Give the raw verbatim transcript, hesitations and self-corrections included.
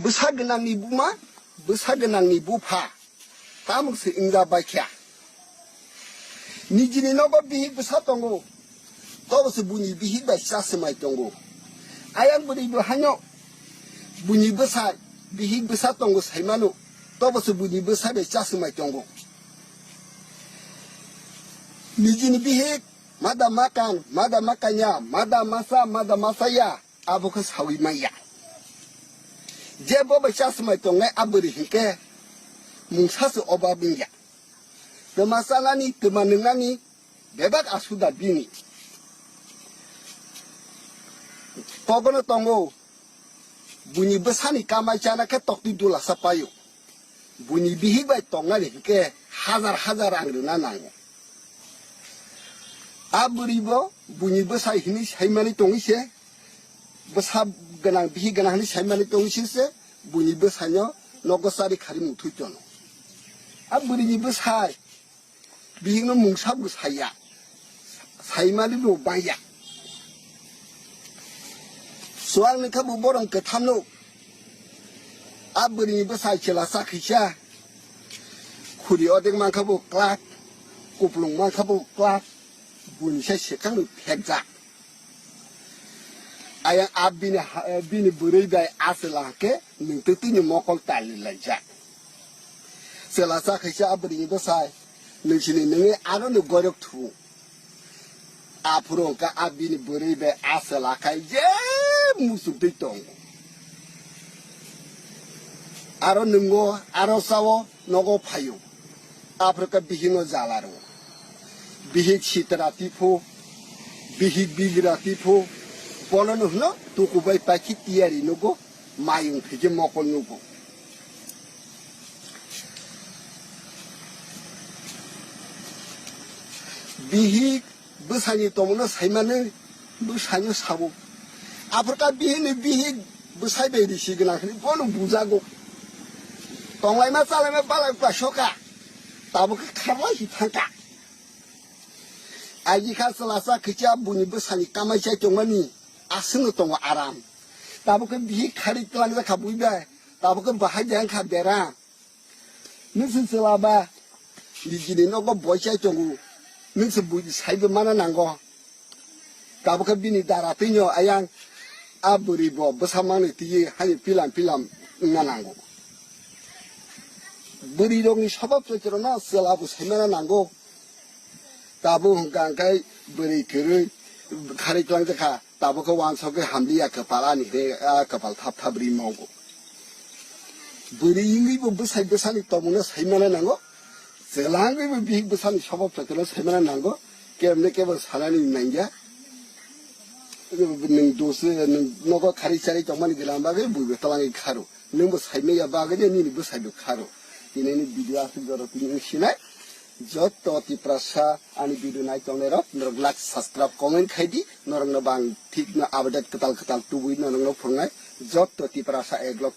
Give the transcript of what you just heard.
Bwsa gwnangni buma, bwsa gwnangni bupha, tamuk se wngya baikha. Nijini nogo bihik bwsa tongo, tobo se buini bihik bai cha swmai tongo. Ayang bwrwi bo haino buini bwsa, bihik bwsa tongo saimano, tobo se buini bwsa bai cha swmai tongo. Nijini bihik mada makan, mada makanya, mada masa, mada masaya, abo khe sawi manya. Je bo bai cha swmai tongnai a bwrwi hinkhe mungsa se obab wngya. Twma chanani, twma nwngnani bebak asuda bini. Kogono tongo, buini bwsani kamai chana khe toktwi dulasa paio. Buini bihik bai tongnani hinkhe hajar hajar rang rwna nango. A bwrwi bo buini bwsai hinwi saimani tongwi se, bwsa gwnang bihik gwnang hinwi saimani tongwi se se buini bwsaino nogo chari khari muthwi tono. A bwrwini bwsai bihikno mungsa bo saya, saimani bo bangya. Swang ni khe bo borong kwthamno, a bwrwini bwsai chwla cha khaisa, khuri odek mankha bo klak, kuplung mankha bo klak, buini sai swkang phekjak. Ayang a bini ha-, bini bwrwi bai a chwla khe nwng twtwini mokol tali laijak. Chwla cha khaisa a bwrwini bwsai, nwng sini nwngi ano ni goirok thu. Aphuru hwnkha a bini bwrwi bai a chwla khai je muchungtwi tongo. Aro nwngo, aro chao, nogo phaio. Aphuru khe bihikno jala rwo. Bihik sitra tiphu, bihik bigra tiphu, bono no hwno tuku bai paikhe tiyari nugo, mayung thwikhe mokol nugo. Bihik bwsani tongmano saimano bwsano sabo. Aphuru khe bihikni bihik bwsai bai risi gwnang hwnwi bono bujago. Tonglaima chalaima balai pasoka, tabuk khe kharlai si thangka. Aji kha chwla cha khaisa buini bwsani kamai chai tongmani aswkno tongo aram. Tabuk khe bihik khari tlangjak kha bui bai, tabuk khe bahai de wngkha bera. Nwng se chwla ba, nijini nogo boi chai tongo, nwng se buini saibo mana nango. Tabuk khe bini dara twino ayang a bwrwi bo bwsa manwi twiwi hani pilam pilam wngna nango. Bwrwi rokni swbab choitrokno chwla bo saimana nango. Tabuk hwnkha hwnkhe bwrwi kwrwi khari tlangjak kha. Tabuk khe uansukgwi hamliya kwpal ani hwnwi, a kwpal thap thap ri mongo. Bwrwi wngwi bo bwsai bwsani tongmungno saimana nango, chwla wngwi bo bihik bwsani swbab choitrokno saimana nango, kebengno kebo sanani nangya. Nwng dos, nwng nogo khari chari tongmani gwnang bagwi buibo twlangwi kharo. Nwngbo saimaya bagwi nini bwsaibo kharo. Tini ani video aswk jorok tini wng sinai. Jotto Tiprasa ani video nai tongnai rok, norok like, subscribe, comment khai di, norok no bang thik no update kwtal kwtal tubui norok no phwrwngnai. Jotto Tiprasa eglok